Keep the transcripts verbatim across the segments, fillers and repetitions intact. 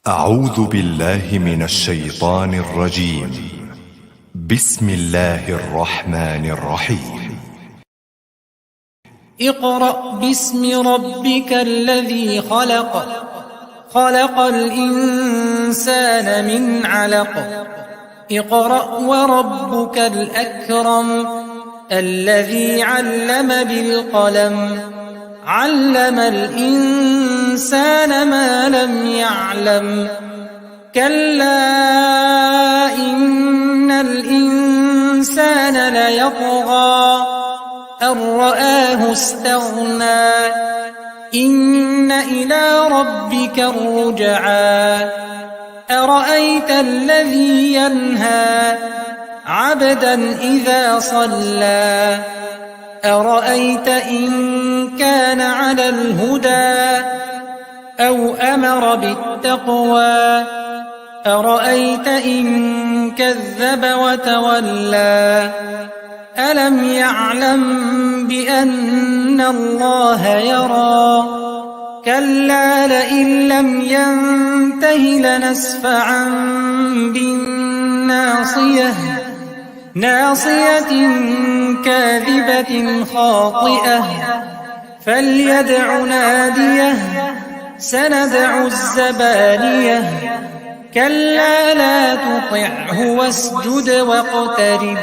أعوذ بالله من الشيطان الرجيم. بسم الله الرحمن الرحيم. اقرأ باسم ربك الذي خلق. خلق الإنسان من علق. اقرأ وربك الأكرم. الذي علم بالقلم. علم الإنسان ما لم يعلم. كلا إن الإنسان ليطغى. أن رآه استغنى. إن إلى ربك الرجعى. أرأيت الذي ينهى. عبدا إذا صلى. أرأيت إن كان على الهدى. أو أمر بالتقوى. أرأيت إن كذب وتولى. ألم يعلم بأن الله يرى. كلا لئن لم ينته لنسفعا بالناصية. ناصية كاذبة خاطئة. فليدع ناديه. سندع الزبانية. كلا لا تطعه واسجد واقترب.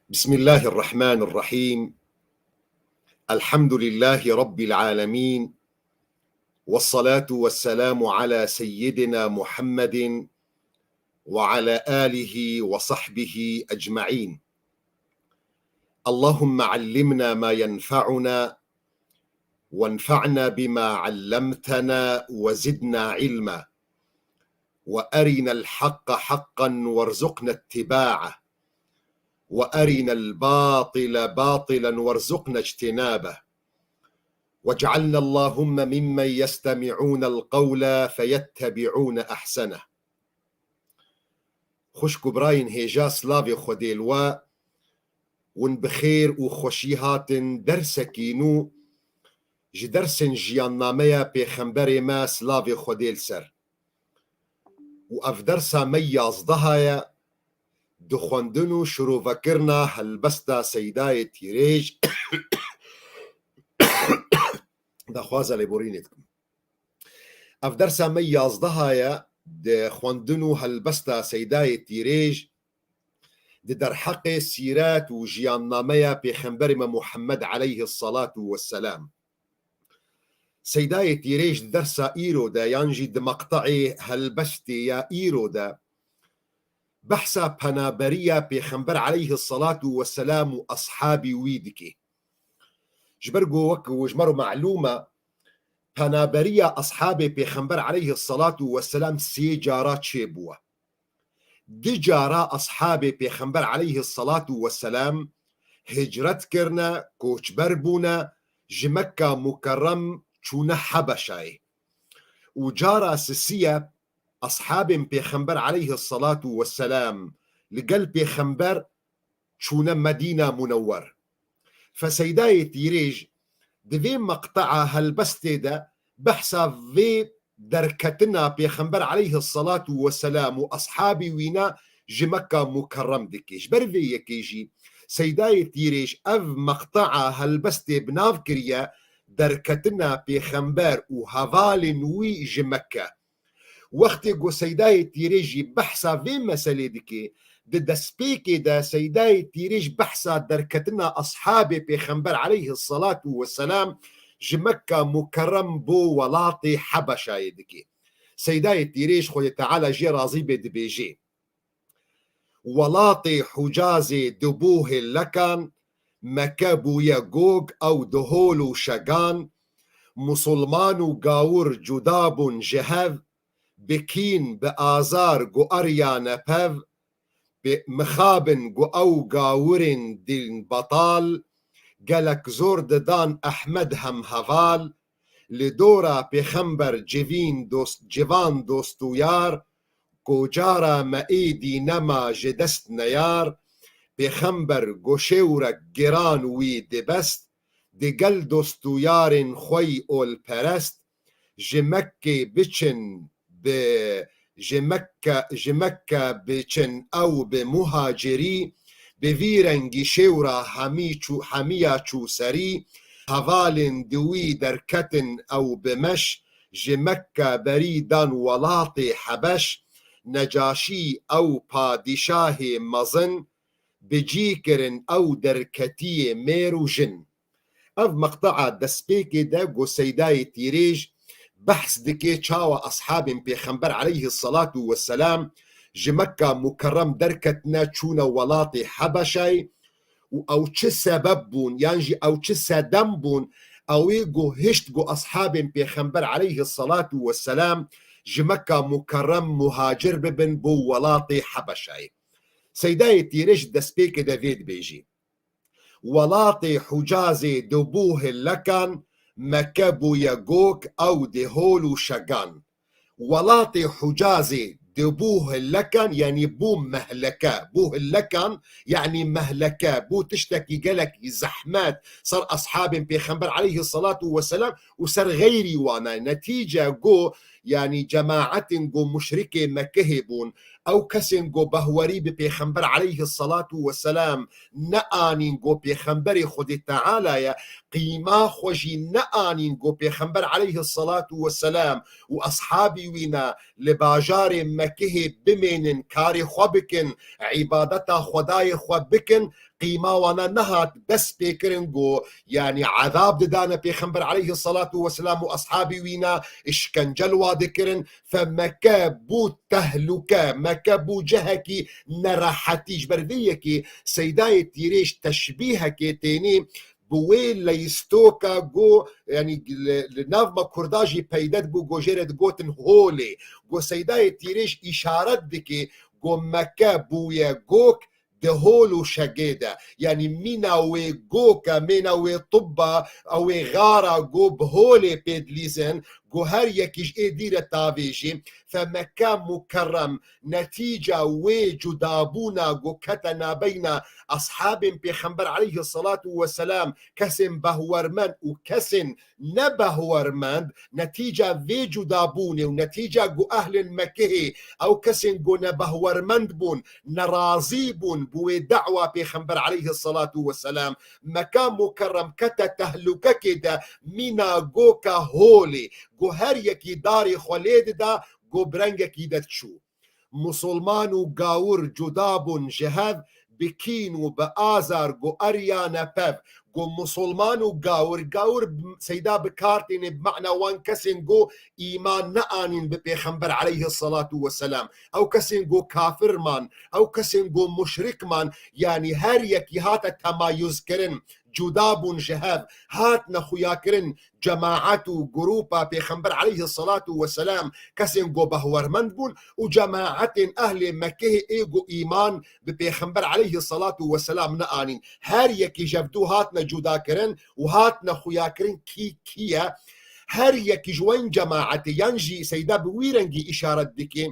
بسم الله الرحمن الرحيم. الحمد لله رب العالمين. والصلاة والسلام على سيدنا محمد وعلى آله وصحبه أجمعين. اللهم علمنا ما ينفعنا، وانفعنا بما علمتنا، وزدنا علما، وأرنا الحق حقا وارزقنا اتباعه، وأرنا الباطل باطلا وارزقنا اجتنابه، واجعلنا اللهم ممن يستمعون القول فيتبعون أحسنه. Xwişk û birayên hêja, silavê Xwedê li we, hûn bi xêr û xweşî hatin dersekî nû ji dersên jiyannameya Pêxemberê me, silavê Xwedê li ser. Û ev dersa me yazdeh ye, di xwendin û şirovekirina helbesta Seydayê Tîrêj, daxwaza lêborînê dikim. Ev dersa me yazdeh ye, di xwendin û helbesta Seydayê Tîrêj, di derheqê sîret û jiyannameya Pêxemberê me Muhammed aleyhis salatu vesselam. Seydayê Tîrêj di dersa îro de, yan jî di meqte'ê helbestê ya îro de, behsa penaberiya Pêxember aleyhis salatu vesselam û ashabî wî dike. Ji ber ku wek ji me re melûm e, penaberiya ashabê Pêxember aleyhis salatu vesselam sê cara çêbûye. Du cara ashabê Pêxember aleyhis salatu vesselam hicret kirine, koçber bûne, ji Mekka Mukerrem çûne Hebeşayê. Û cara sisiye ashabên Pêxember aleyhis salatu vesselam li gel Pêxember çûne Medîna Munewwer. Fe Seydayê Tîrêj di vê meqte'a helbestê de behsa vê derketina Pêxember aleyhis salatu vesselam û ashabî wîna ji Mekka Mukerrem dike. Ji ber vê yekê jî Seydayê Tîrêj ev meqte'a helbestê bi nav kiriye derketina Pêxember û hevalên wî ji Mekke. Wextê ku Seydayê Tîrêj jî behsa vê meselê dike, di destpêkê de Seydayê Tîrêj behsa derketina ashabê Pêxember aleyhis salatu vesselam ji Mekka Mukerrem bo welatê Hebeşayê dike. Seydayê Tîrêj, Xwedê Teala jê razî be, dibêje: Welatê Hucazê dibû hêlekan, Mekke bûye gog ew di hol û şegan, Musulman û gawir cuda bûn ji hev, bi kîn, bi azar gueriyane pev, bi mixabin gu ew gawirên dîn betal, gelek zor didan Ehmed hem heval, li dora Pêxember civîn dost, civan dost û yar, ku cara me êdî nema ji dest neyar, Pêxember gu şêwrek giran wî dibest, digel dost û yarên xwe yî olperest, Ji Mekkê biçin bi, ji Mekke, ji Mekke biçin ew bi muhacirî, bi vî rengî şêwra hemî çû, hemiya çû serî, hevalên di wî derketin ew bi meş, ji Mekke berî dan welatê Hebeş, Necaşî ew padîşahê mezin, bi cî kirin ew derketiyê mêr û jin. Ev meqtea destpêkê de ku Seydayê Tîrêj behs dike çawa eshabên Pêxember aleyhisselatu vesselam ji Mekka Mukerrem derketine çûne welatê Hebeşayê û ew çi sebeb bûn yan jî ew çi sedem bûn, ew ê ku hişt ku eshabên Pêxember aleyhisselatu vesselam ji Mekka Mukerrem muhacir bibin bo welatê Hebeşayê. Seydayê Tîrêj destpêkê de vê dibêjî. Welatê Hucazê dibû hillekan, Mekke bûye gok, ew dê hol û şegan. Welatê Hucazê dibû hillekan, yanî bû mehleke, bû hillekan, yanî mehleke, bû tiştekî gelekî zehmet ser eshabên Pêxember aleyhisselatu vesselam û ser xeyrî wana. Netîce go, yanî cemaetên go muşrikê Mekehê bûn, ew kesên go behwerî bi Pêxember aleyhisselatu vesselam neanîn go Pêxemberê Xwedê Teala ye, qîma xwe jî neanîn go Pêxember aleyhisselatu vesselam û eshabî wî ne li bajarê Mekihê bimênin, karê xwe bikin, îbadeta Xwedayê xwe bikin, qîma wana nehat, dest pê kirin go, yanî ezab didane Pêxember aleyhisselatu vesselam û eshabî wî ne, îşkence li wa dikirin, fe Mekke bû tehlûke, Mekke bû cihekî nerehetî. Ji ber vê yekê Seydayê Tîrêj teşbîhekê tênî bi wê leystoka go, yanî li, li nav me Kurda jî peyde dibû, go jê re digotin holê. Go Seydayê Tîrêj îşaret dike, go Mekke bûye gok, di hol û şegê de. Yanî mîna wê goke, mîna wê tibba, ew ê xara go bi holê pê dilîzin, go her yekî ji ê dî re tavêjî. Fe Mekke Mukerrem netîca wê cudabûna go kete nabeyna eshabên Pêxember aleyhisselatu vesselam, kesên behwermend û kesên ne behwermend, netîca vê cudabûnê û netîca ku ehlên Mekihê, ew kesên ku ne behwermend bûn, nerazî bûn bi wê da'wa Pêxember aleyhisselatu vesselam, Meka Mukerrem kete tehlûkekê de mîna goka holê, ku her yekî darê xwe lê dida, ku bi rengekî de diçû. Musulman û gawir cuda bûn ji hev, bi kîn û bi azar ku eriyane pev. Ku musulman û gawir, gawir Seyda bi kar tîne bi mana wan kesên ku îman neanîn bi Pêxember aleyhisselatu vesselam. Ew kesên ku kafir man, ew kesên ku muşrik man, yanî her yekî hate temayuz kirin, cuda bûn ji hev, hatine xuya kirin, cemaet û grupa Pêxember aleyhisselatu vesselam, kesên ku behwermend bûn û cemaetên ehlê Mekehê ê ku îman bi Pêxember aleyhisselatu vesselam neanîn. Her yekî ji hev du hatine cuda kirin û hatine xuya kirin kî kî ye. Her yekî ji wen cemaetê yan jî Seyda bi wî rengî îşaret dike.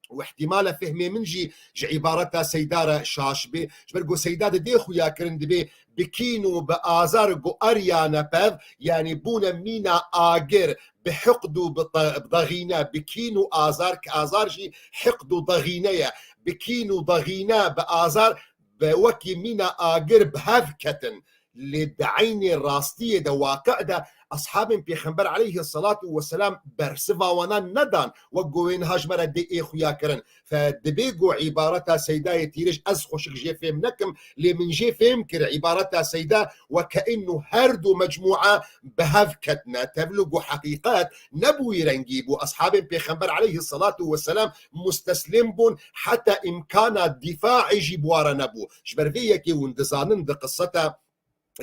Û ihtimale fehmê min jî ji îbareta Seyda re şaş bê. Ji ber ku Seyda didê xuya kirin dibê bi kîn û bi azar ku eriyane pev, yanî bûne mîna agir, bi hiqd û bi te-, bi dexîne, bi kîn û azar, ki azar jî hiqd û dexîne ye. Bi kîn û dexîne, bi azar, bi wekî mîna agir bi hev ketin. Lê di eynê rastiyê de, waqi de, eshabên Pêxember aleyhisselatu vesselam bersiva wana nedan, wek ku wê niha ji me re dê ê xuya kirin. Fe dibê ku îbareta Seydayê Tîrij ez xweşik jê fêm nekim, lê min jê fêm kir, îbareta Seyda weke înnu her du mecmûa bi hev ketine. Tevlû ku heqîqet ne bi wî rengî bû. Eshabên Pêxember aleyhisselatu vesselam musteslim bûn, heta îmkana dîfaê jî bi wa re nebû. Ji ber vê yekê hûn dizanin di qiseta,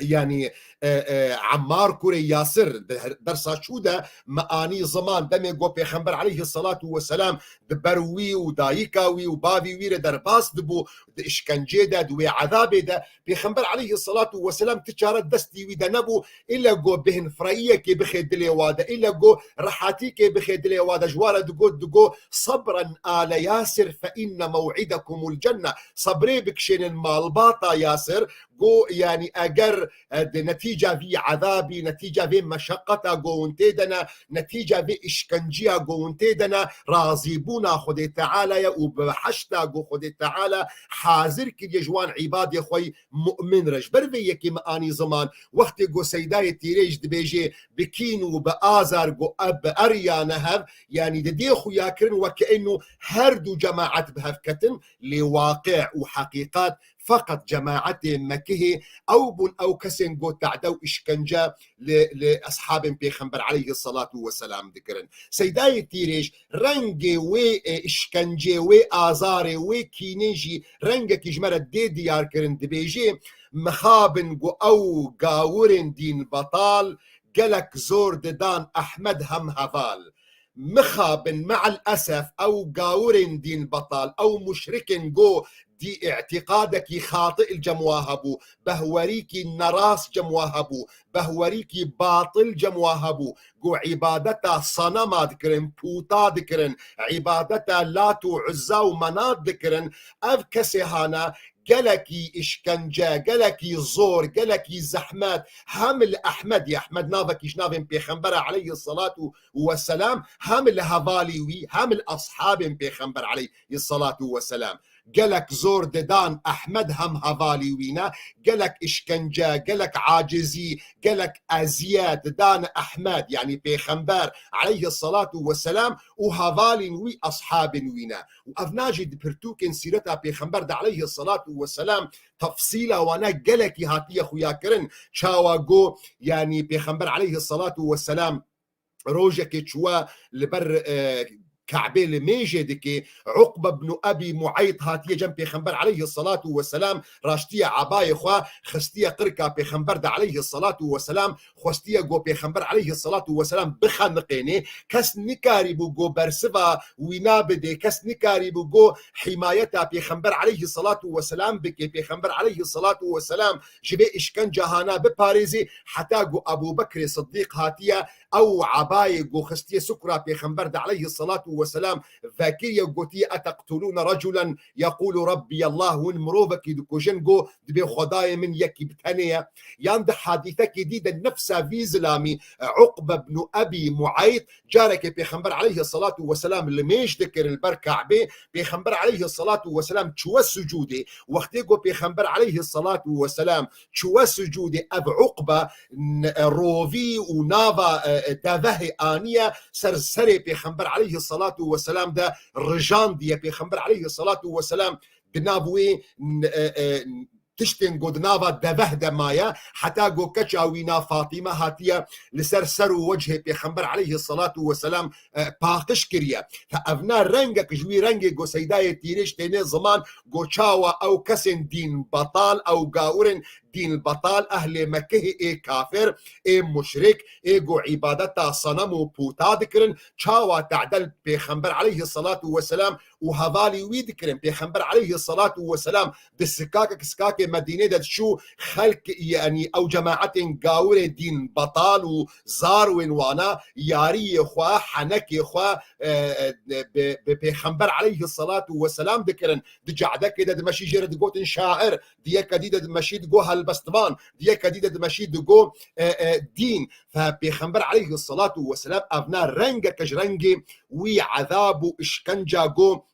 yanî, e, e, Emmar kurê Yasir, di her-, dersa çû de me anî ziman, demê ku Pêxember aleyhisselatu vesselam di ber wî û dayika wî û bavî wî re derbas dibû, di îşkencê de, di wê ezabê de, Pêxember aleyhisselatu vesselam ti çare destî wî de nebû, île ku bêhnfireyiyekê bixê dilê wa de, île ku rehatîkê bixê dilê wa de, ji wa re digot, digot, "Sebren ale Yasir, fe inne mew'idekumul cenne." Sebrê bikişênin malbata Yasir, Go, yanî eger, e, di netîca vî ezabî, netîca vê meşeqeta go hûn tê de ne, netîca vê îşkenciya go hûn tê de ne, razîbûna Xwedê Teala ye û bi behişta go Xwedê Teala hazir kiriye ji wan îbadê xwe yî mu'min re. Ji ber vê yekê me anî ziman, wextê go Seydayê Tîrêj dibêje bi kîn û bi azar go ev bi eriya ne hev, yanî didê xuyakirin weke eno her du cemaet bi hev ketin, lê waqi û heqîqet feqet cemaetê Mekihê ew bûn, ew kesên go tade û îşkence li, li eshabên Pêxember aleyhisselatu vesselam dikirin. Seydayê Tîrêj rengê wê, e, îşkencê, wê azarê, wê kînê jî rengekî ji me re dê diyar kirin, dibêjê, mixabin go ew gawirên dîn betal gelek zor didan Ehmed hem heval. Mixabin, me'el esef, ew gawirên dîn betal, ew muşrikên go dî îtîqadekî xatî li cem wa hebû, behwerîkî nerast cem wa hebû, behwerîkî batil cem wa hebû, go îbadeta sanema dikirin, pûta dikirin, îbadeta Lat û Uzza û Menat dikirin, ev kesê hana gelekî îşkence, gelekî zor, gelekî zehmet, hem li Ehmed, ya Ehmed navekî ji navên Pêxembera aleyhisselatu vesselam, hem li hevalî wî, hem li ashabên Pêxember aleyhisselatu vesselam. Gelek zor didan Ehmed hem hevalî wî ne, gelek îşkence, gelek acizî, gelek eziyet didan Ehmed, yanî Pêxember aleyhisselatu vesselam û hevalên wî, ashabên wî ne. Û evna jî di pirtûkên sîreta Pêxember de aleyhisselatu vesselam tefsîla wana gelekî hatiye xuya kirin. Çawa go, yanî Pêxember aleyhisselatu vesselam rojekê çûwe li ber, e, Ka'bê limêjê dike, Uqbe ibn Ebî Mueyt hatiye cem Pêxember aleyhisselatu vesselam, raştiye ebayê xwe xistiye qirka Pêxember de aleyhisselatu vesselam, xwestiye go Pêxember aleyhisselatu vesselam bixeniqênê. Kes nikarîbû go bersiva wîna bidê, kes nikarîbû go hîmayeta Pêxember aleyhisselatu vesselam bike, Pêxember aleyhisselatu vesselam ji vê îşkence hana biparêzê, heta go Ebû Bekrê Siddîq hatiye, ew ebayê go xistiye sukra Pêxember de aleyhisselatu vesselam vekiriye, gotiye, "Eteqtulûne reculen yekûlu Rabbiyallah", hûn mirovekî dikujin go dibê Xwedayê min yekî bi tenê ye. Yan di hadîsekê dî de nefsa vî zilamî, e, Uqbe ibn Ebî Mueyt, carekê Pêxember aleyhisselatu vesselam limêj dikir li ber Ka'bê, Pêxember aleyhisselatu vesselam çûwe sucûdê. Wextê ku Pêxember aleyhisselatu vesselam çûwe sucûdê, ev Uqbe n-, e, rovî û nava, e, e, devehê aniye ser serê Pêxember aleyhisselatu vesselam de rijandiye. Pêxember aleyhisselatu vesselam di nav wê n-, e, e, tiştên ku di nava deveh de maye, heta ku keça wîna Fatîme hatiye li ser ser û wechê Pêxember aleyhisselatu vesselam, e, paqij kiriye. Te evna rengek ji wî rengê ku Seydayê Tîrêj têne ziman, ku çawa ew kesên dîn betal, ew gawirên dîn betal, ehlê Mekihê ê kafir, ê muşrik, ê ku îbadeta senem û pûta dikirin, çawa tadel Pêxember aleyhisselatu vesselam û hevalî wî dikirin. Pêxember aleyhisselatu vesselam di sikakek sikakê Medînê de diçû, xelk, yanî ew cemaetên gawirê dîn betal û zarwên wana yariyê xwe, henekê xwe, e, e, bi, bi Pêxember aleyhisselatu vesselam dikirin. Di cadekê de dimeşî jê re digotin şair, di yeke dî de dimeşî digo helbestvan, di yeke dî de dimeşî digo, e, e, dîn. Fe Pêxember aleyhisselatu vesselam evna rengeke ji rengê wî ezab û işkenca go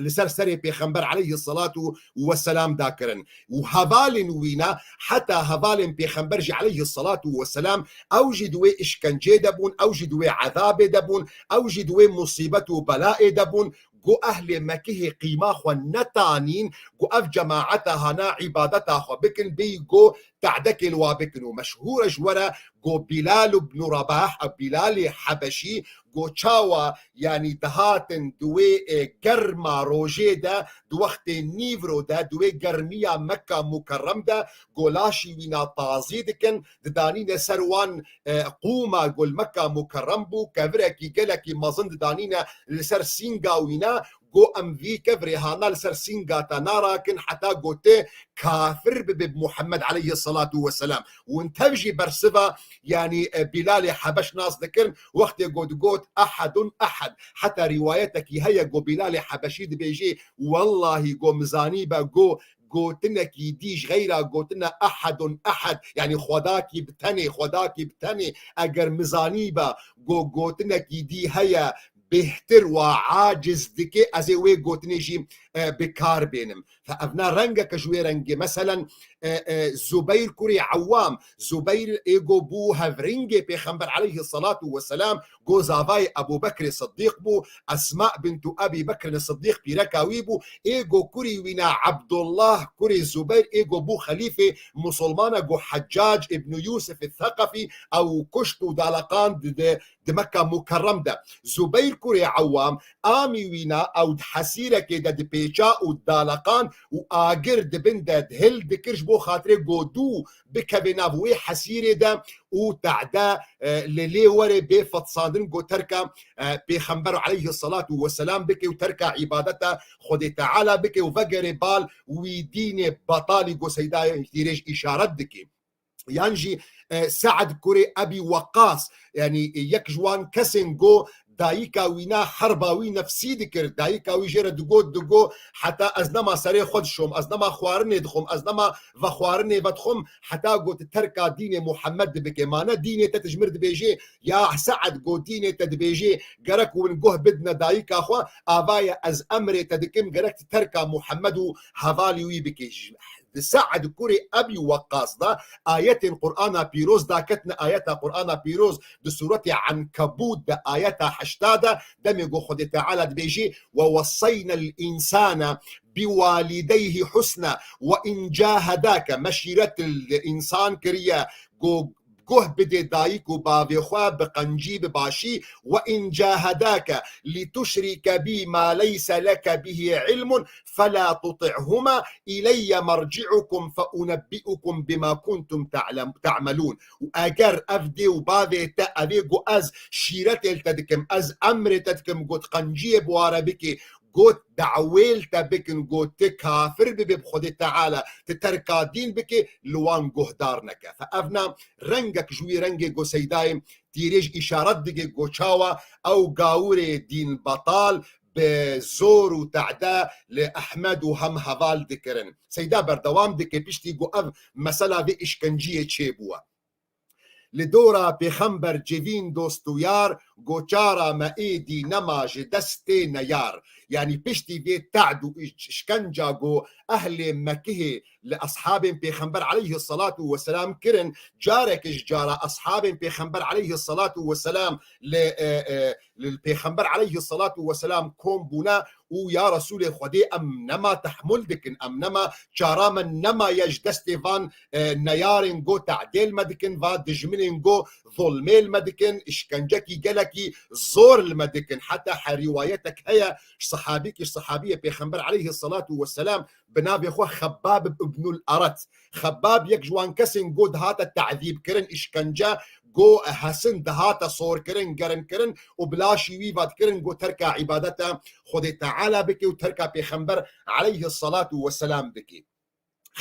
li ser serê Pêxember aleyhisselatu vesselam dakirin. Û hevalên wîna, heta hevalên Pêxember jî aleyhisselatu vesselam, ew jî di wê işkencê de bûn, ew jî di wê ezabê de bûn, ew jî di wê musîbet û belayê de bûn. Go ehlê Mekihê qîma xwe netanîn, go ev cemaeta hana îbadeta xwe bikin, bêyî go tadekê li wa bikin. Û meşhûr e ji we re, go Bilal ibn Rabah, ev Bilalê Hebeşî, go çawa, yanî dihatin di wê, e, germa rojê de, di wextê nîvro de, di wê germiya Mekka Mukerrem de, go laşî wîna tazî dikin, didanîne ser wan, e, qûma go li Mekka Mukerrem bû, kevirekî gelekî mezin didanîne li ser sînga wîna, go em vî kevirê hana li ser sînga te narakin heta go tu kafir bibe bi Muhammed aleyhisselatu vesselam. Hûn tev jî bersiva, yanî, e, Bilalê Hebeş nas dikirin, wextê go digot, "Ehedun ehed." Heta rîwayetekî heye go Bilalê Hebeşî dibêjê, "Wellahî go min zanîbe go gotinekî dî ji xeyra gotina ehedun ehed, yanî xwedakî bi tenê, xwedakî bi tenê, eger mizanî be, go-, gotinekî dî heye, bêhtir wa aciz dike, ez ê wê gotinê jî, e, bi kar bênim. Fe evna rengeke ji wê rengê. Meselen, e, e, Zubeyr kurê Ewam, Zubeyr ê go bû hevringê Pêxember aleyhissalatu vesselam, go zavayê Ebu Bekrê Siddiq bû, Esma bintu Ebî Bekrin Siddiq pîreka wî bû, ê go kurî wîna Ebdullah kurê Zubeyr ê go bû xelîfê musulmana, go Heccac ibnu Yusuf Thaqafî ew kuşt û daleqand di, di Mekka Mukerrem de. Zubeyr kurê Ewam amî wîna ew di hesîrekê de dipêça û daleqan û agir di bin de dihil dikir ji bo xatirê go dû bikeve nav wê hesîrê de û tehde, e, li lê were bê fetsandin go terka, e, Pêxember aleyhissalatu vesselam bike û terka îbadeta Xwedê Teala bike û vegere bal wî dînê betalî go Seyda Tîrêj îşaret dike. Yan jî, e, Se'd kurê Ebî Weqqas, yanî, e, yek ji wan kesên go dayika wîna herba wî nefsî dikir, dayika wî jê re digot, digo, heta ez nema serê xwe dişom, ez nema xwarinê dixwim, ez nema vexwarinê vedixwim, heta got terka dînê Muhammed dibike. Ma ne dînê te, tu ji mir dibêjê, ya Se'd, got dînê te dibêjê, gerek win guh bidine dayika xwe, ava ye ez emrê te dikim, gerek tu terka Muhammed û hevalî wî bikê. Di Se'd kurê Ebî Weqqas de ayetên Qur'ana Pîroz daketine, ayeta Qur'ana Pîroz di Sûretê Enkebût de ayeta heşta de demê ku Xwedê Teala dibêjî, "Ve wessayna l-însane biwalideyhi husna ve in cahedake", me şîret li însan kiriye, ku guh bidê dayik û bavê xwe bi qencî, bi başî, "Ve in cahedake li tuşrike bî ma leyse leke bihî ilmun fela tuti'huma, ileyye merci'ukum fe unebbi'ukum bima kuntum ta'lem-, ta'melûn." Û eger ev dê û bavê te evê got, "Ez şîretê li te dikim, ez emrê te dikim, got qenciyê bi ware bikê, got dawê li te bikin, got ti kafir bibê bi Xwedê Teala, ti terka dîn bikê, li wan guhdar neke." Fe evna rengek ji wî rengê go Seydayê Tîrêj îşaret dike go çawa ew gawirê dîn betal bi zor û tehde li Ehmed û hem heval dikirin. Seyda berdewam dike, piştî ku ev mesela vê îşkenciyê çêbûye. Li dora Pêxember civîn dost û yar, go çara me êdî nema ji destê neyar. Yanî piştî vê tehd û îş-, îşkenca ku ehlê Mekihê li eshabên Pêxember aleyhissalatu vesselam kirin, carek ji cara eshabên Pêxember aleyhissalatu vesselam li, e, e, li Pêxember aleyhissalatu vesselam kom bûne û ya Resûlê Xwedê, em nema tehmul dikin, em nema, çara me nemaye ji destê van, e, neyarên go tadê li me dikin, va dijminên go zulmê li me dikin, îşkencekî gelekî zor li me dikin. Heta her rîwayetek heye, ji sehabîkî, ji sehabiyê Pêxember aleyhissalatu vesselam bi navê xwe Xebbab ibnul Arat. Xebbab yek ji wan kesên go dihate tazîb kirin, îşkence, go hesin dihate sor kirin, gerin kirin û bi laşî wî va dikirin go terka îbadeta Xwedê Teala bike û terka Pêxember aleyhissalatu vesselam bike.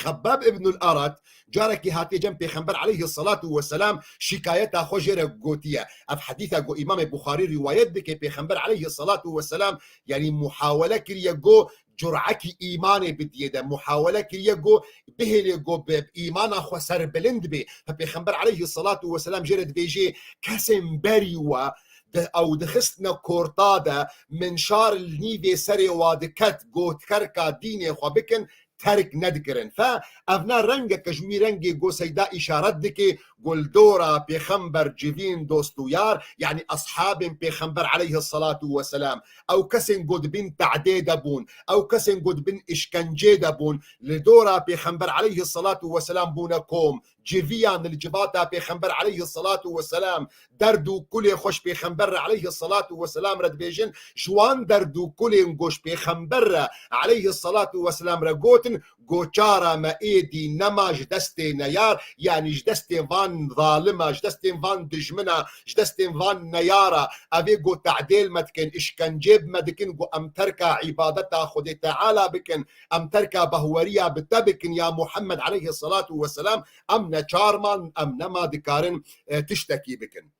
Xebbab ibnul Arat carekî hatiye cem Pêxember aleyhissalatu vesselam şikayeta xwe jê re gotiye. Ev hedîsa ku Îmamê Buxarî rîwayet dike, Pêxember aleyhissalatu vesselam, yanî muhawele kiriye ku cur'ekî îmanê bidiyê de, muhawele kiriye ku bihêlê ku bi îmana xwe serbilind bê. Pe Pêxember aleyhissalatu vesselam jê re dibêjê, kesên berî we di, ew dixistine korta de, minşar li nîvê serê wa diket, got terka dînê xwe bikin, terk nedikirin. Fe evna rengeke ji wî rengê go Seyda îşaret dike, go li dora Pêxember civîn dost û yar, yanî eshabên Pêxember aleyhissalatu vesselam, ew kesên go di bin tadê de bûn, ew kesên go di bin îşkencê de bûn, li dora Pêxember aleyhissalatu vesselam bûne kom, civiyan li civata Pêxember aleyhissalatu vesselam derd û kulê xwe ji Pêxember re aleyhissalatu vesselam re dibêjin, ji wan derd û kulên go ji Pêxember re aleyhissalatu vesselam re gotin, go çara me êdî nema ji destê neyar, yanî ji destê van zalima, ji destên van dijmina, ji destên van neyara, evê go tadê li me dikin, îşkencê bi me dikin, go em terka îbadeta Xwedê Teala bikin, em terka behweriya bi te bikin ya Muhammed aleyhissalatu vesselam, em neçar man, em nema dikarin, e, tiştekî bikin.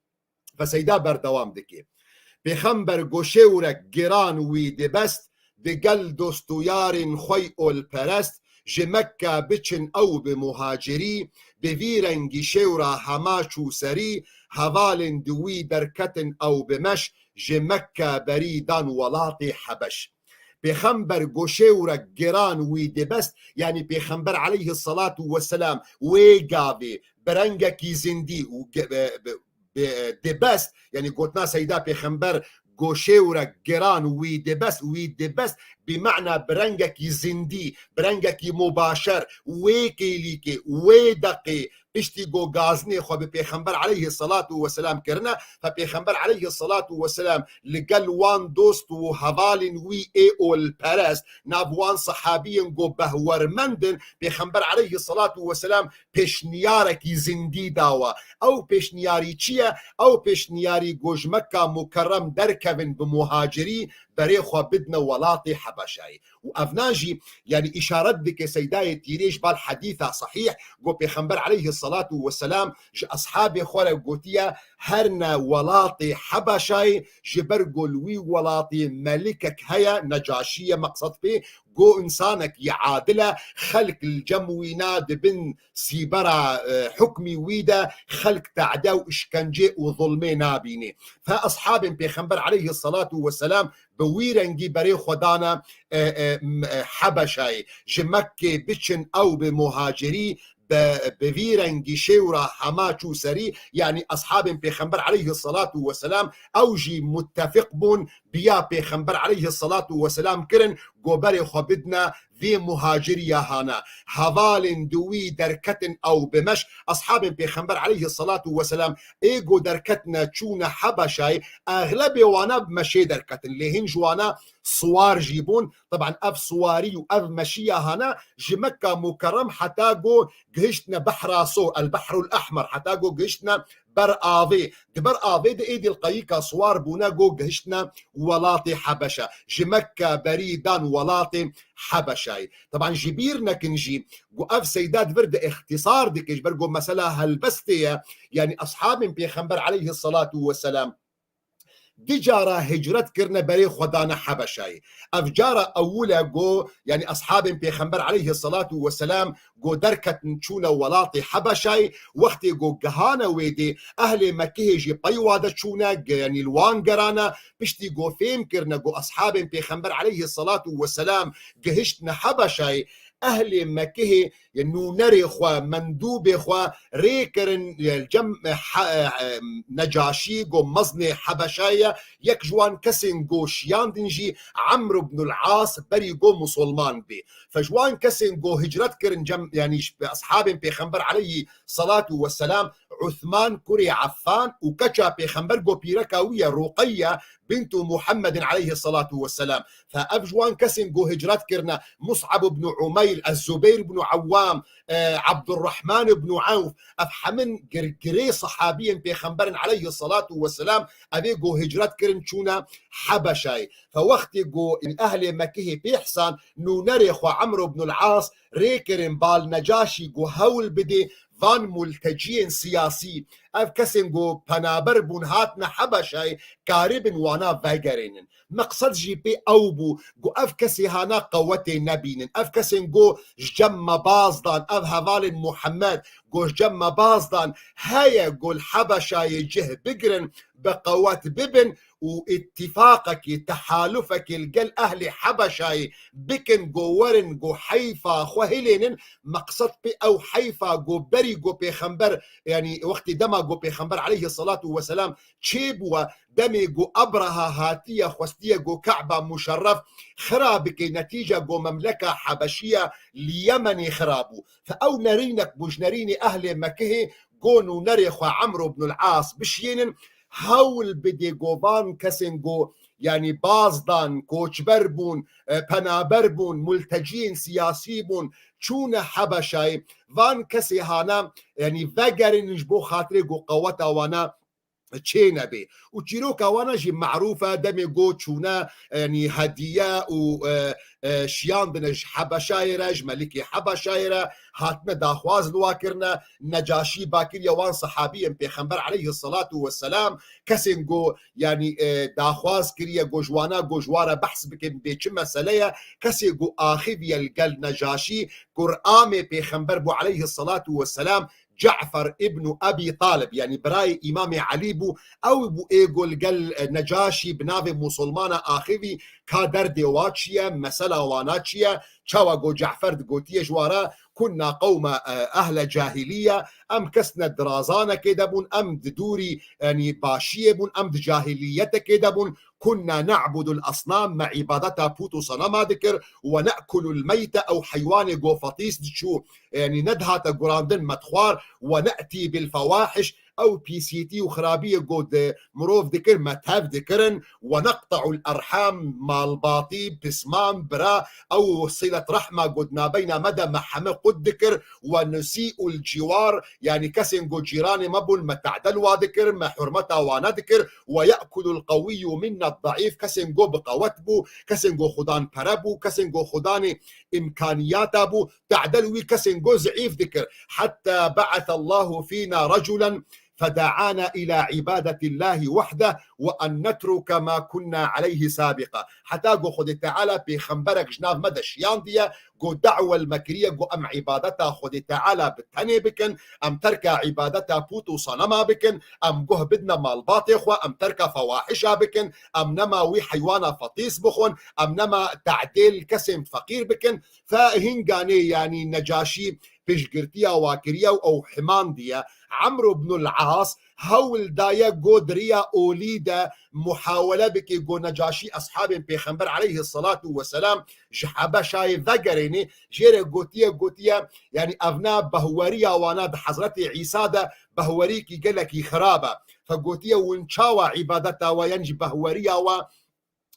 Ve Seyda berdewam dike. Pêxember go şêwrek giran wî dibest, digel dost û yarên xwe y olperest, ji Mekke biçin ew bi muhacirî, bi vî rengî şêwra hema çû serî, hevalên di wî derketin ew bi meş, ji Mekke berî dan welatê Hebeş. Pêxember go şêwrek giran wî dibest, yanî Pêxember aleyhissalatu vesselam wê gavê bi rengekî zindî û ge-, bi, bi, bi, dibest, yanî gotina Seyda Pêxember go şêwrek giran wî dibest, wî dibest, bi mana bi rengekî zindî, bi rengekî mubaşer, wê kêlîkê, wê deqê, piştî go gazinê xwe bi Pêxember aleyhissalatu vesselam kirine, fe Pêxember aleyhissalatu vesselam li gel wan dost û hevalên wî ê olperest, nav wan sehabiyên go behwermend in, Pêxember aleyhissalatu vesselam pêşniyarekî zindî dawa. Ew pêşniyarî çi ye? Ew pêşniyarî go ji Mekka Mukerrem derkevin bi muhacirî berê xwe bidine welatê Hebeşayê. Û evna jî, yanî îşaret dike Seydayê Tîrê ji bal hedîsa sehîh, go Pêxember aleyhissalatu vesselam ji eshabê xwe re gotiye, herne welatê Hebeşayê, ji ber go li wî welatê melikek heye, Necaşî ye meqsed pê, go însanekî adil e, xelk li cem wî ne, di bin sîbera, e, hukmî wî de xelk tade û îşkence û zulmê nabînê. Fe eshabên Pêxember aleyhissalatu vesselam bi wî rengî berê xwe dane, e, e, m-, e, Hebeşayê. Ji Mekkê biçin ew bi muhacirî, bi, bi vî rengî şêwra hema çû serî, yanî eshabên Pêxember aleyhissalatu vesselam ew jî muttefîq bûn, biya Pêxember aleyhissalatu vesselam kirin, go berê xwe bidine vê muhaciriya hana. Hevalên di wî derketin ew bi meş, eshabên Pêxember aleyhissalatu vesselam ê go derketine çûne Hebeşayê, exlebê wana bi meşê derketin, lê hin ji wana siwar jî bûn. Teban ev siwarî û ev meşiya hana ji Mekka Mukerrem heta go gihiştine Behra So, El Behrul Ehmer, heta go gihiştine ber avê. Di ber avê de êdî li qeyîka siwar bûne go gihiştine welatê Hebeşe. Ji Mekke berî dan welatê Hebeşayê. Teban ji bîr nekin jî, go ev Seyda di vir de îxtisar dike, ji ber go mesela helbestê ye, yanî eshabên Pêxember aleyhissalatu vesselam di cara hicret kirine berê xwe dane Hebeşayê. Ev cara ewil e go, yanî eshabên Pêxember aleyhissalatu vesselam go derketin çûne welatê Hebeşayê, wextê go gihane wê dê, ehlê Mekihê jî pey wa de çûne, ge-, yanî li wan gerane, piştî go fêm kirine go eshabên Pêxember aleyhissalatu vesselam gihiştine Hebeşayê, ehlê Mekihê, ye nûnerê xwe, mendûbê xwe rê kirin, ye cem, e, he-, e, e, Necaşî go meznê Hebeşayê ye, yek ji wan kesên go şiyandin jî Emr ibnul As berî go musulman bê. Fe ji wan kesên go hicret kirin cem, yanî ji eshabên Pêxember aleyhî salatu vesselam, Uthman kurê Affan û keça Pêxember go pîreka wî ye Ruqeyye bintu Muhammedin aleyhî salatu vesselam. Fe ev ji wan kesên go hicret kirine, Mus'ab ibn Umeyr, Ez-Zubeyr ibn Awwam, e, Abdurrahman ibn Awf, ev hemin girgirê sehabiyên Pêxemberin aleyhî salatu vesselam, ev ê go hicret kirin çûne Hebeşayê. Fe wextê go ehlê Mekihê pê hsan nûnerê xwe Emr ibnul As rê kirin bal Necaşî go hewl bidê van multeciyên siyasî, ev kesên go penaber bûn hatine Hebeşayê, karibin wana vegerênin. Meqsed jî pê ew bû, go ev kesê hana qewetê nebînin. Ev kesên go ji cem me baz dan, ev hevalên Muhammed go ji cem me baz dan, heye go li Hebeşayê cih bigirin, bi qewet bibin û îtîfaqekê, tehalufekê li gel ehlê Hebeşayê bikin, go werin, go heyfa xwe hilênin. Meqsed pê ew heyfa go berî go pêxember, yanî wextê dema go pêxember aleyhî salatu weselam çêbûwe, demê go Ebreha hatiye, xwestiye go Ke'ba Muşerref xira bike, netîca go memleka Hebeşiya li Yemenê xira bû. Fe ew nerînek bû ji nerînê ehlê Mekihê, go nûnerê xwe Emr ibnul As bişiyênin, hewl bidê go van kesên go, yanî baz dan, koçber bûn, e, penaber bûn, multeciyên siyasî bûn, çûne Hebeşayê, van kesê hana, yanî vegerin ji bo xatirê go qeweta wana çênebê. Û çîroka wana jî merûf e, demê go çûne, yanî hediye û, e, e, şiyandine ji Hebeşayê re, ji Melikê Hebeşayê re, hatine daxwaz li wa kirine, Necaşî bakiriye wan sehabiyên Pêxember aleyhissalatu vesselam, kesên go, yanî, e, daxwaz kiriye, go ji wana, go ji wa re behs bikin, bê çi mesele ye, kesê go axiviye li gel Necaşî, kuramê Pêxember bû aleyhissalatu vesselam, Cafer ibnu Ebî Talib, yanî birayê Îmamê Elî bû, ew bû ê go li gel, e, Necaşî bi navê Musulmana axivî, ka derdê wa çi ye, mesela wana çi ye, çawa go Cafer digotiye ji wa re, "Kunna qewme, e, ehle cahiliye", em kesne dirazanekê de bûn, em di dûrî, yanî başiyê bûn, em di cahiliyetekê de bûn, "Kunna na'budul asnam", me îbadeta pût û senema dikir, "Ve ne'kulul meyte", ew heywanê go fetîs diçû, yanî nedihate gurandin me dixwar, "Ve ne'tî bil fewahiş", ew pîsîtî û xirabiyê go di mirov dikir, me tev dikirin, "Ve neqta'ul erham", malbatî, pisman, bira, ew silet rehma go di nabeyna me de me heme qut dikir, "Ve nusî'ul ciwar", yanî kesên go cîranê me bûn, me ta'del wa dikir, me hurmeta wana dikir, "Ve ye'kulul qewiyyu minna de'îf", kesên go bi qewet bû, kesên go xudan pere bû, kesên go xudanê îmkaniyata bû, ta'del wî kesên go zeîf dikir. "Hatta ba'asallahu fîna raculen feda'ana ila ibadetillahi wahde ve en netruke ma kunna aleyhi sabiqa." Heta go Xwedê Teala pêxemberek ji nav me de şiyandiye, go da'we li me kiriye, go em îbadeta Xwedê Teala bi tenê bikin, em terka îbadeta pût û sanema bikin, em guh bidine malbatê xwe, em terka fewahişa bikin, em nema wî heywana fetîs bixwin, em nema ta'dêl kesên feqîr bikin. Fe hinganê, yanî Necaşî piştgirtiya wa kiriye û ew himandiye. Emr ibnul As hewl daye go di riya olî de muhawele bike, go Necaşî eshabên Pêxember aleyhissalatu vesselam ji Hebeşayê vegerêne, jê re gotiye, gotiye, yanî evna behweriya wana di Hezretê Îsa de behwerîkî gelekî xirab e. Fe gotiye, win çawa îbadeta we yan jî behweriya we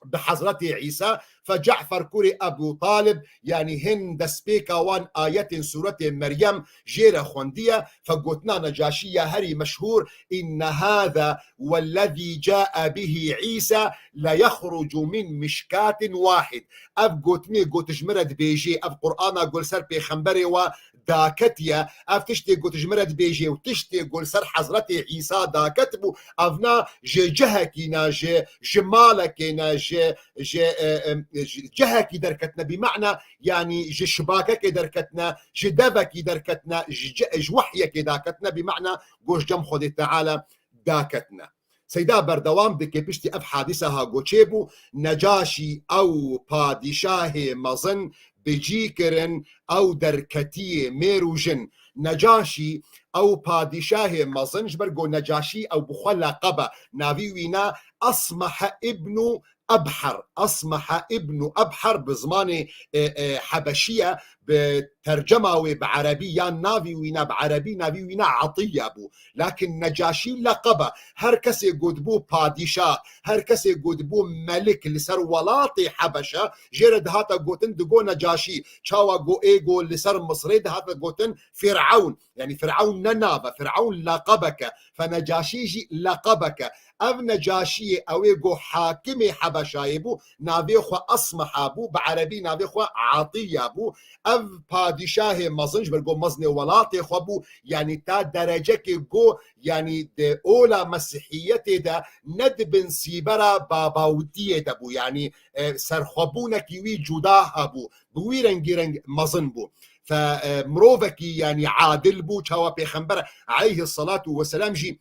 bi Hezretê Îsa, fe Cafer kurê Ebû Talib, yanî hin destpêka wan ayetên sûretê Meryem jê re xwendiye, fe gotina Necaşî ya herî meşhûr, "Inne hâze wellezî câe bihî Îsa le yexrucu min mişkatin wahid." Ev gotinê go tu ji min re dibêjê, ev Qur'ana go li ser pêxemberê we daketiye, ev tiştê go tu ji min re dibêjê û tiştê go li ser Hezretê Îsa daket bû, evna ji cihekî ne, ji, ji malekê ne, ji, ji, e, e, ji cihekî derketine, bi ma'na, yanî ji şibakekê derketine, ji devekî derketine, ji ci-, ji wehyekê daketine, bi ma'na go ji cem Xwedê Teala daketine. Seyda berdewam dike, piştî ev hadîsa ha go çêbû, Necaşî ew padîşahê mezin bi cî kirin, ew derketiyê mêr û jin. Necaşî ew padîşahê mezin, ji ber go Necaşî ew bi xwe leqeb e, navî wî ne Asmahe ibnu Ebher. Asmahe ibnu Ebher bi zimanê, e, e, Hebeşî ye, bi tercema wê bi erebî yan navî wî ne bi erebî, navî wî ne Etiye bû. Lakin Necaşî leqeb e. Her kesê go dibû padîşah, her kesê go dibû melik li ser welatê Hebeşe, jê re dihate gotin digo Necaşî. Çawa go ê go li ser Misirê dihate gotin Fîrewn. Yanî Fîrewn ne nav e, Fîrewn leqebek e. Fe Necaşî jî leqebek e. Ev Necaşiyê ew ê go hakimê Hebeşayê bû, navê xwe Asmaha bû, bi erebî navê xwe Etiye bû. Ev padîşahê mezin, ji ber go mezinê welatê xwe bû, yanî ta derecekê go, yanî di ola mesihiyetê de ne di bin sîbera babawtiyê de bû, yanî, e, serxwebûnekî wî cuda hebû, bi wî rengî reng mezin bû. Fe, e, mirovekî, yanî adil bû, çawa Pêxember aleyhissalatu vesselam jî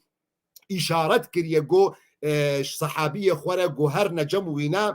îşaret kiriye go, e, ji sehabiyê xwe re go her necem wîne,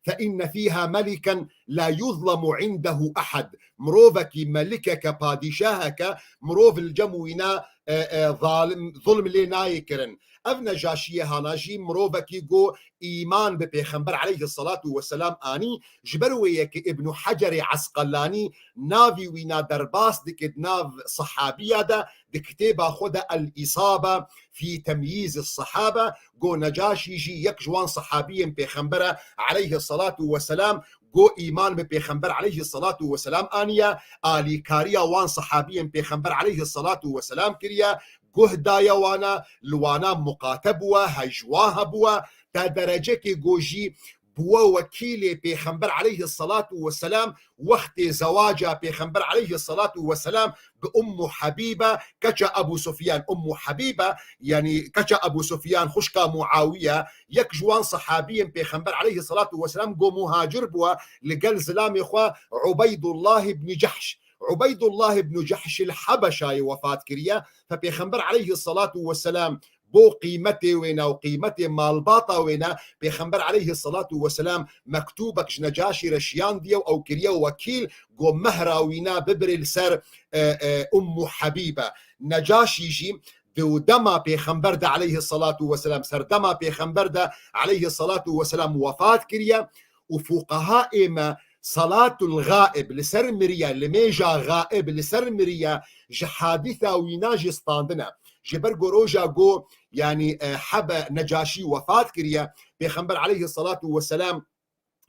"Fe inne fîha meliken la yuzlemu indehu ehad." Mirovekî, melikeke, padîşaheke, mirov li cem wîne, e, e, zalim, zulm lê nayê kirin. Ev Necaşiyê hana jî mirovekî go îman bi Pêxember aleyhissalatu vesselam anî, ji ber wê yekê Îbnû Hecerê Esqelanî navî wîna derbas dike di nav sehabiya de, di kitêba xwe de El-Îsabe fî Temyîz Sehabe, go Necaşî jî yek ji wan sehabiyên Pêxember e aleyhissalatu vesselam, go îman bi Pêxember aleyhissalatu vesselam aniye, alîkariya wan sehabiyên Pêxember aleyhissalatu vesselam kiriye, guh daye wana, li wana muqate bûwe, hejwa hebûwe, ta derecekê ku jî bûwe wekîlê Pêxember aleyhisselatu vesselam, wextê zewaca Pêxember aleyhisselatu vesselam bi Ummu Habibe, keça Ebu Sufyan. Ummu Habibe, yanî keça Ebu Sufyan, xwişka Muawiye, yek ji wan sehabiyên Pêxember aleyhisselatu vesselam ku muhacir bûwe, li gel zilamê xwe Ubeydullah ibn Cehş. Ubeydullah ibn Cehş il Hebeşayê wefat kiriye. Fe Pêxember aleyhisselatu vesselam bo qîmetê wêna û qîmetê malbata wêna, Pêxember aleyhisselatu vesselam mektûbek ji Necaşî re şiyandiye û ew kiriye wekîl, ku mehra wîna bibirê li ser, e, e, Ummu Habibe. Necaşî jî di dema Pêxember de aleyhisselatu vesselam, serdema Pêxember de aleyhisselatu vesselam wefat kiriye û fuqehaê me salatul gaib li ser miriye, limêja gaib li ser miriye, ji hadîsa wîna jî standine. Ji ber ku roja ku, yanî, e, Hebe Necaşî wefat kiriye, Pêxember aleyhisselatu vesselam,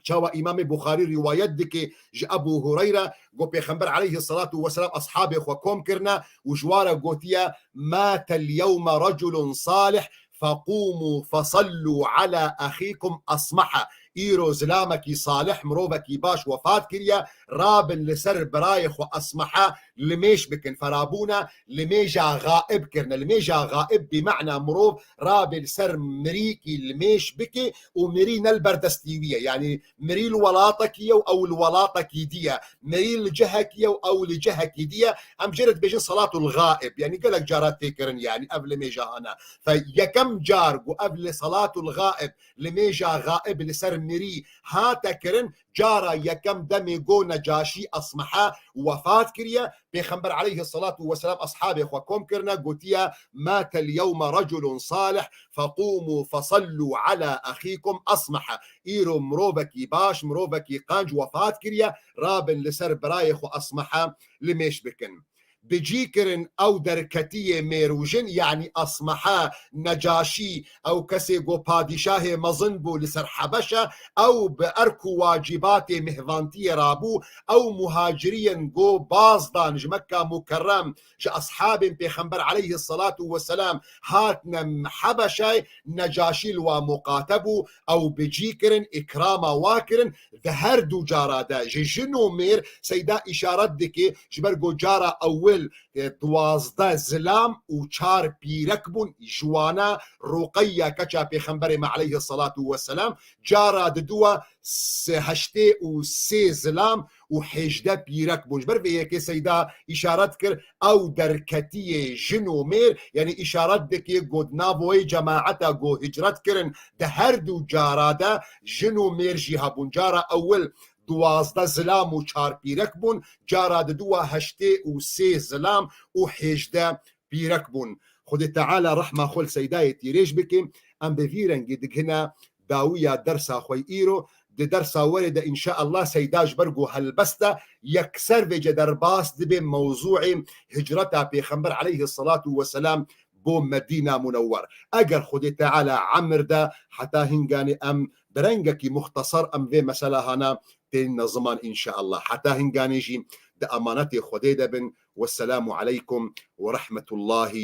çawa Îmamê Buxarî rîwayet dike ji Ebu Hureyre, ku Pêxember aleyhisselatu vesselam eshabê xwe kom kirine û ji wan re gotiye, "Mate l-yewme reculun salih, feqûmû fesallû ala exîkum Asmaha." Îro zilamekî salih, mirovekî baş wefat kiriye, rabin li ser birayê xwe Asmaha limêj bikin. Ferabûne limêja gaib kirine. Limêja gaib bi mena mirov rabê li ser mirîkî limêj bike û mirî ne li ber destî wî ye. Yanî mirî li welatekî ye û ew li welatekî dî ye. Mirî li cihekî ye û ew li cihekî dî ye. Em jê re dibêjin salatul gaib. Yanî gelek cara tê kirin, yanî ev limêja hene. Fe yekem car ku ev li salatul gaib, limêja gaib li ser mirî hate kirin, cara yekem demê ku Necaşî Esmehe wefat kiriye, Pêxember aleyhisselatu vesselam eshabê xwe kom kirine, gotiye, "Mate l-yewme reculun salih, feqûmû fesallû ala exîkum Esmehe." Îro mirovekî baş, mirovekî qenc wefat kiriye, rabin li ser birayê xwe Esmehe limêj bikin. Bi cî kirin ew derketiyê mêr û jin, yanî Esmehe, Necaşî, ew kesê ku padîşahê mezin bû li ser Hebeşe, ew bi erk û wacîbatê mihvantiyê rabû, ew muhaciriyên ku baz dan ji Mekka Mukerrem, ji eshabên Pêxember aleyhisselatu vesselam hatine Hebeşe, Necaşî li wa muqate bû, ew bi cî kirin, îkrama wa kirin, di her du cara de ji jin û mêr, Seyda îşaret dike, ji ber ku cara ewil, e, duwazdeh zilam û çar pîrek bûn, ji wana Ruqeyya keça Pêxemberê me aleyhisselatu vesselam, cara diduwa se-, heştê û sê zilam û hêjdeh pîrek bûn. Ji ber vê yekê Seyda îşaret kir, ew derketiyê jin û mêr, yanî îşaret dike ku di nav wê cemaeta ku hicret kirin, di her du cara de jin û mêr jî hebûn. Cara ewil duwazdeh zilam û çar pîrek bûn, cara diduwa heştê û sê zilam û hêjdeh pîrek bûn. Xwedê Teala rehma xwe li Seydayê Tîrêj bike, em bi vî rengî digihine dawiya dersa xwe îro. Di dersa werê de înşaallah Seyda ji ber ku helbest e, yekser vêce derbas dibe mewzûê hicreta Pêxember aleyhisselatu vesselam bo Medîna Munewwer. Eger Xwedê Teala emir de, heta hinganê em bi rengekî muxtesar em vê meselahana tênine ziman înşaallah. Heta hinganê jî di emanetê Xwedê de bin. Wesselamu aleykum ve rahmetullahi